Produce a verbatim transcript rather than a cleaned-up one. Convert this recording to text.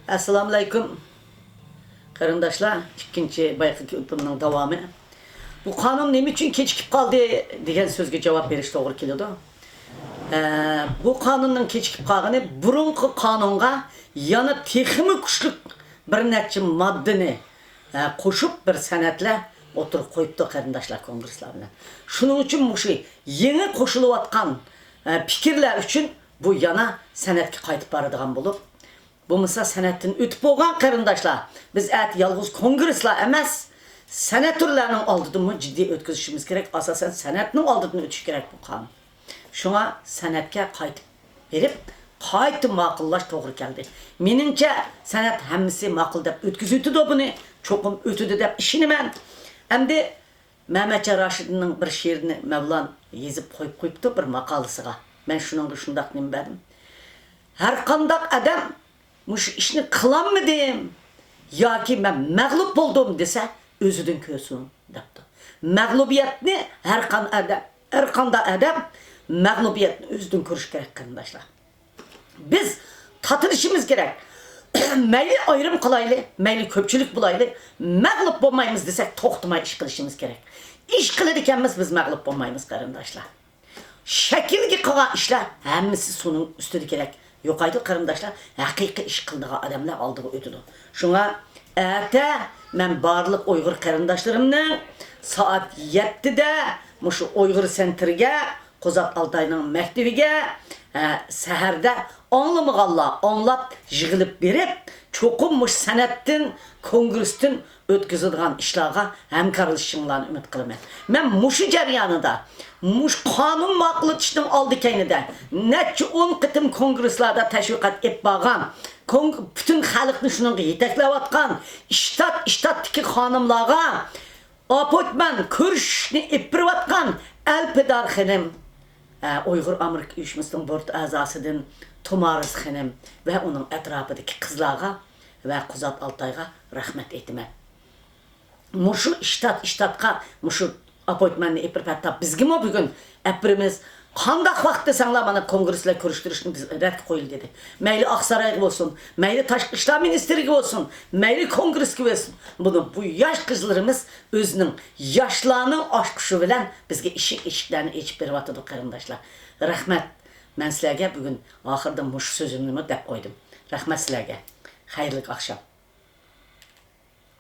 ئەسسالامۇئەلەيكۇم، قېرىنداشلار. ئىككىنچى بايىقى گېپىمنىڭ داۋامى. بۇ قانۇن نېمە ئۈچۈن كېچىكىپ قالدى دېگەن سۆزگە جاۋاب بېرىش توغرا كېلىدۇ. ئە، بۇ قانۇننىڭ كېچىكىپ قالغىنى بۇرۇنقى قانۇنغا يەنە تېخىمۇ كۈچلۈك بىر نەچچە ماددىنى، ئە، قوشۇپ بىر سەنەدلەر ئوتتۇرىغا قويۇپتۇ قېرىنداشلار كونگرېسلار بىلەن. شۇنىڭ ئۈچۈن مۇشۇ يېڭى قوشۇلۇۋاتقان، ئە، پىكىرلەر ئۈچۈن بۇ يەنە سەنەدكە قايتىپ بارىدىغان بولۇپ، بولمىسا سەنەدتىن ئۆتۈپ بولغان قېرىنداشلار، بىز ئەتە يالغۇز كونگرېسلار ئەمەس، سېناتورلارنىڭ ئالدىدىنمۇ جىددىي ئۆتكۈزۈشىمىز كېرەك. ئاساسەن سېناتنىڭ ئالدىدىن ئۆتۈشى كېرەك بۇ قانۇن. شۇڭا سېناتكە قايتىپ بېرىپ، قايتا ماقۇللاش توغرا كەلدى. مېنىڭچە سېنات ھەممىسى ماقۇل دەپ ئۆتكۈزۈۋېتىدۇ بۇنى. چوقۇم ئۆتىدۇ دەپ ئىشىنىمەن. ئەمدى مەمەتجان راشىدىننىڭ بىر شېئىرىنى مەۋلان يېزىپ قويۇپ قويۇپتۇ بىر ماقالىسىغا. مەن شۇنىڭغا شۇنداق نېمە بەردىم. ھەرقانداق ئادەم مۇشۇ ئىشنى قىلالمىدىم ياكى مەن مەغلۇپ بولدۇم دېسە، ئۆزىدىن كۆرسۇن دەپتۇ. مەغلۇبىيەتنى ھەرقان-، ئادەم، ھەرقانداق ئادەم مەغلۇبىيەتنى ئۆزىدىن كۆرۈش كېرەك قېرىنداشلار. بىز تاتىلىشىمىز كېرەك. مەيلى ئايرىم قىلايلى، مەيلى كۆپچىلىك بولايلى، مەغلۇپ بولمايمىز دېسەك توختىماي ئىش قىلىشىمىز كېرەك. ئىش قىلىدىكەنمىز، بىز مەغلۇپ بولمايمىز قېرىنداشلار. شەكىلگە قىلغان ئىشلار ھەممىسى سۇنىڭ ئۈستىدە كېرەك. يوقايدۇ قېرىنداشلار، ھەقىقىي ئىش قىلىدىغان ئادەملەر ئالدىغا ئۆتىدۇ. شۇڭا ئەتە مەن بارلىق ئۇيغۇر قېرىنداشلىرىمنىڭ سائەت يەتتىدە مۇشۇ ئۇيغۇر سېنتىرىگە، قۇزات ئالتاينىڭ مەكتىۋىگە، ھە، سەھەردە ئاڭلىمىغانلار ئاڭلاپ يىغىلىپ بېرىپ، چوقۇم مۇشۇ سېناتتىن، كونگرېستىن ئۆتكۈزىدىغان ئىشلارغا ھەمكارلىشىشىڭلارنى ئۈمىد قىلىمەن. مەن مۇشۇ جەريانىدا، مۇشۇ قانۇن ماقۇللىتىشنىڭ ئالدى كەينىدە نەچچە ئون قېتىم كونگرېسلاردا تەشۋىقات ئېلىپ بارغان، كونگ-، پۈتۈن خەلقنى شۇنىڭغا يېتەكلەۋاتقان شتات، شتاتتىكى خانىملارغا ئاپوينتمېنت كۆرۈشۈشنى ئېلىپ بېرىۋاتقان ئەلپىدار خېنىم، ئە، ئۇيغۇر ئامېرىكا ئۇيۇشمىسىنىڭ بورت ئەزاسىدىن تۇمارىس خېنىم ۋە ئۇنىڭ ئەتراپىدىكى قىزلارغا ۋە قۇزات ئالتايغا رەھمەت ئېيتىمەن. مۇشۇ شتات، شتاتقا مۇشۇ ئاپوينتمېنتنى ئېلىپ بېرىپ، ھەتتا بىزگىمۇ بۈگۈن ئەپ بېرىمىز. قانداق ۋاقىت دېسەڭلار، مانا كونگرېسلار كۆرۈشتۈرۈشنى بىز رەتكە قويىلى دېدى. مەيلى ئاقسارايغا بولسۇن، مەيلى تاشقى ئىشلار مىنىستىرىگە بولسۇن، مەيلى كونگرېسكە بولسۇن. بۇنى بۇ ياش قىزلىرىمىز ئۆزىنىڭ ياشلارنىڭ ئاچقۇچى بىلەن بىزگە ئىشىك ئىشىكلەرنى ئېچىپ بېرىۋاتىدۇ قېرىنداشلار. رەھمەت. مەن سىلەرگە بۈگۈن ئاخىرىدا مۇشۇ سۆزۈمنىمۇ دەپ قويدۇم. رەھمەت سىلەرگە. خەيرلىك ئاخشام.